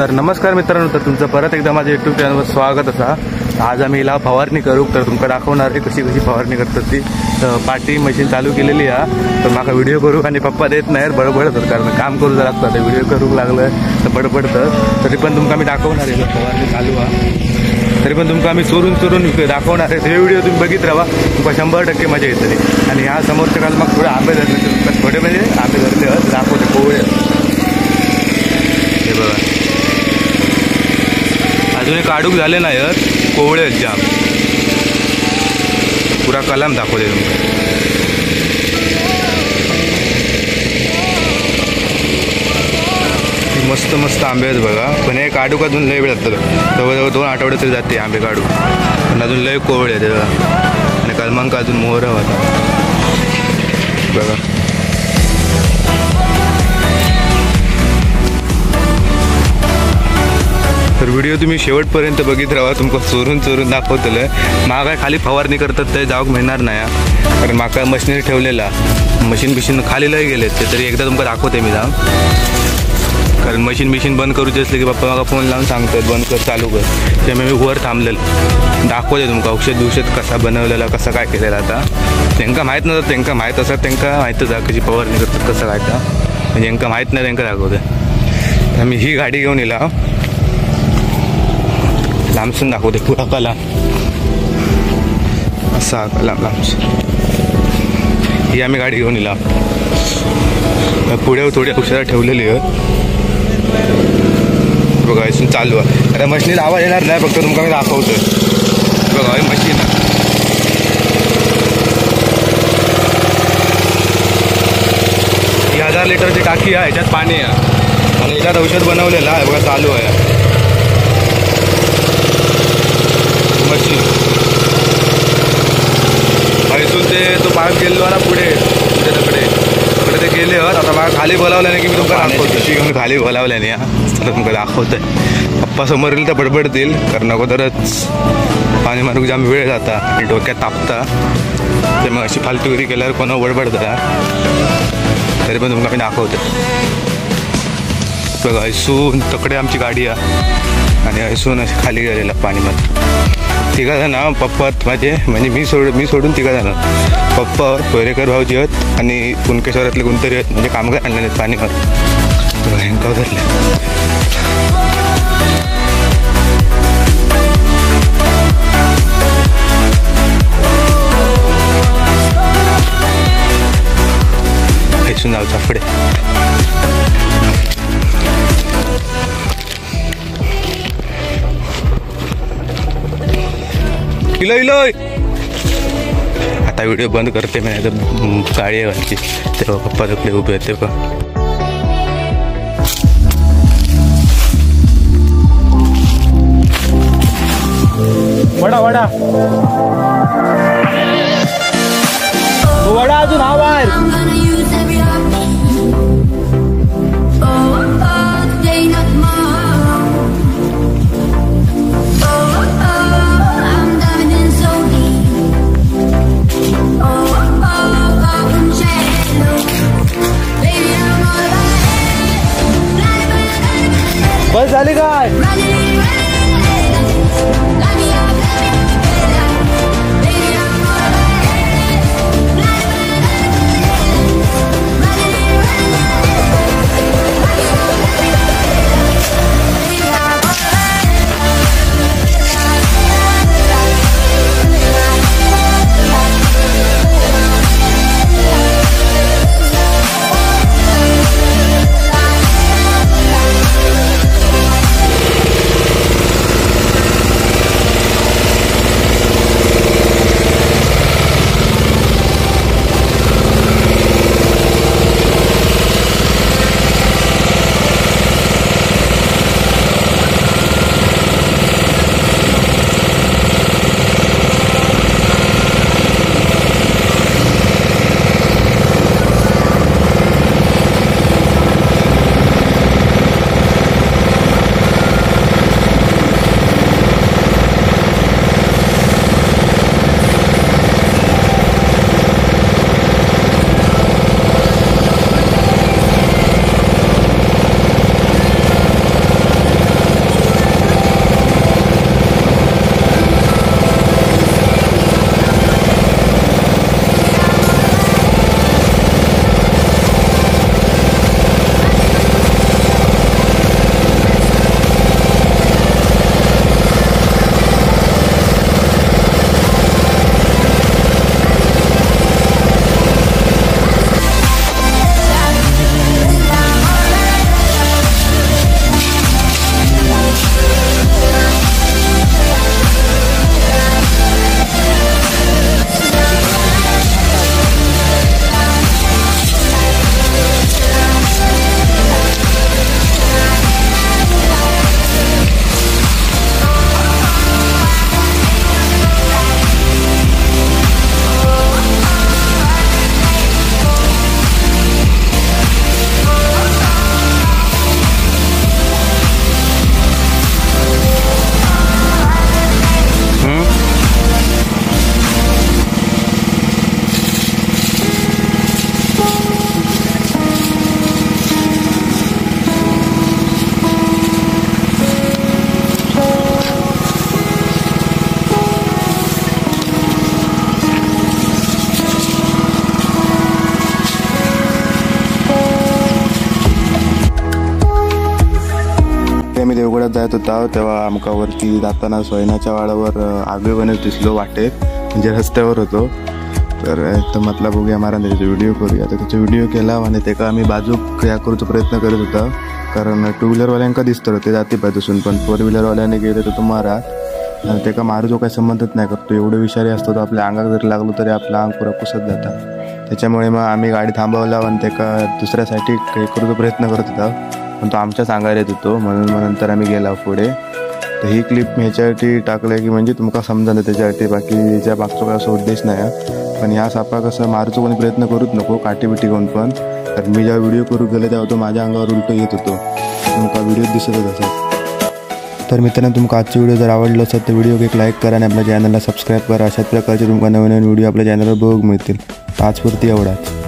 तर नमस्कार मित्रांनो, तर तुमचं परत एकदा माझ्या यूट्यूब चॅनलवर स्वागत असा। आज आम्ही हिला फवारणी करू, तर तुमका दाखवणार आहे कशी कशी फवारणी करतात ती। तर पाटी मशीन चालू केलेली आहे, तर माका व्हिडिओ करू आणि पप्पा देत नाही बडबडतात, कारण काम करू लागतं, ते व्हिडिओ करू लागलं तर बडबडतं। तरी पण तुमका मी दाखवणार आहे फवारणी चालू आहे, तरी पण तुमका आम्ही चोरून चोरून दाखवणार आहे। हे व्हिडिओ तुम्ही बघित राहा, तुमका 100% मजा येतली। आणि ह्या समोरच्या काल मग थोडे आंबे धरले, थोडे म्हणजे आंबे धरले दाखवते कोवळे। हे बघा, अजून एक काडूक झाले नाही, कोवळे जाम। पुरा कलम दाखवले तुमका। मस्त मस्त आंबे आहेत बघा, पण हे काडूक अजून लय वेळ जातं, जवळजवळ 2 आठवडे तरी जाते आंबे काढू, पण अजून लय कोवळे आहेत बघा। आणि कलमांक अजून मोहर होता बघा। तर व्हिडिओ तुम्ही शेवटपर्यंत बघित राहा, तुमका चोरून चोरून दाखवतलं। मागा खाली फवारणी करतात ते जाऊक मिळणार नाही, कारण माका मशिनरी ठेवलेला, मशीन बिशीन खाली लय गेले ते, तरी एकदा तुमका दाखवते मी जाऊन। कारण मशीन बिशीन बंद करूची असली की बाप्पा माका फोन लावून सांगतात बंद कर चालू कर, त्यामुळे मी वर थांबलेलं दाखवते तुमका औषध बिवषध कसा बनवलेला कसा काय केलेला। आता त्यांका माहीत नसतं, त्यांका माहीत असत, त्यांका माहीतच आहे कशी फवारणी करतात कसं काय, म्हणजे यांका माहीत नाही त्यांका दाखवते। तर मी ही गाडी घेऊन येला, लांबसून दाखवते पुरा कलाम असा कलाम लांबसून। ही आम्ही गाडी घेऊन येला, पुढे थोडी औषधं ठेवलेली आहेत बघा, इथून चालू आहे। आता मशीनीला आवाज येणार नाही, फक्त तुमका मी दाखवतोय बघा ही मशीन आहे। ही 1000 लिटरची टाकी आहे, ह्याच्यात पाणी आहे आणि ह्याच्यात औषध बनवलेलं आहे बघा, चालू आहे मशीन। इथून ते तो पाईप गेलो ना पुढे तिकडे तिकडे ते गेले हत। आता मला खाली बोलावलं नाही की मी तुमका दाखवतो, घेऊन खाली बोलावलं नाही हा, तुमका दाखवतोय। पप्पा समोर येईल तर बडबडतील, कारण अगोदरच पाणी मारूक जाम वेळ जाता आणि डोक्यात तापता, ते मग अशी फालतूगिरी केल्यावर कोणा बडबडता। तरी पण तुमका मी दाखवतो बघा, इसून तकडे आमची गाडी आहे आणि इसून अशी खाली गेलेला पाणी मार। तिघा जण पप्पा माझे, म्हणजे मी सोडून तिघा जण, पप्पा पैरेकर भाऊजी आहेत आणि कुणकेश्वरातले कोणतरी आहेत, म्हणजे कामगार आणलेले आहेत पाणी मार। भयंकर धरले इथून जाऊचा पुढे। इलो इलो आता व्हिडिओ बंद करते मी, नाही तर गाडी आहे घालची। तेव्हा पप्पा तिकडे उभे आहेत तेव्हा। वडा वडा वडा अजून आवाज। बस झाली काय? जात होता तेव्हा आमका वरती जाताना सोयनाच्या वाडावर आगळे गणेश दिसलो वाटेत, म्हणजे रस्त्यावर होतो. तर तर म्हटलं बघूया मारा त्याचा व्हिडिओ करूया. तर त्याचा व्हिडिओ केला आणि त्याका आम्ही बाजूक या करूचा प्रयत्न करत होता, कारण टू व्हीलरवाल्यांका दिसतं ते जाते पाहिजे, पण फोर व्हीलरवाल्याने गेले तर तो मारा आणि त्याका मारूचो काही संबंधच नाही करतो. एवढं विषारी असतो तो आपल्या अंगाक जरी लागलो तरी आपला अंग पुरा कुसत जाता. त्याच्यामुळे मग आम्ही गाडी थांबवला आणि त्याका दुसऱ्यासाठी हे करूचा प्रयत्न करत होता, पण तो आमच्याच अंगावर येत होतो, म्हणून मग नंतर आम्ही गेला पुढे. तर ही क्लिप मी ह्याच्यासाठी टाकलं की म्हणजे तुमका समजा त्याच्यासाठी, बाकी ज्या मागचो काय असा उद्देश नाही. पण ह्या सापा कसं मारूचो कोणी प्रयत्न करूच नको, काठी बिटी कोण पण. तर मी जेव्हा व्हिडिओ करू गेले तेव्हा तो माझ्या अंगावर उलटो येत होतो, तुमका व्हिडिओ दिसतच असत. तर मित्रांनो, तुमका आजचा व्हिडिओ जर आवडलो असेल तर व्हिडिओ एक लाईक करा आणि आपल्या चॅनलला सबस्क्राईब करा. अशाच प्रकारचे तुमका नवीन नवीन व्हिडिओ आपल्या चॅनलवर बघू मिळतील. आजपुरती एवढाच.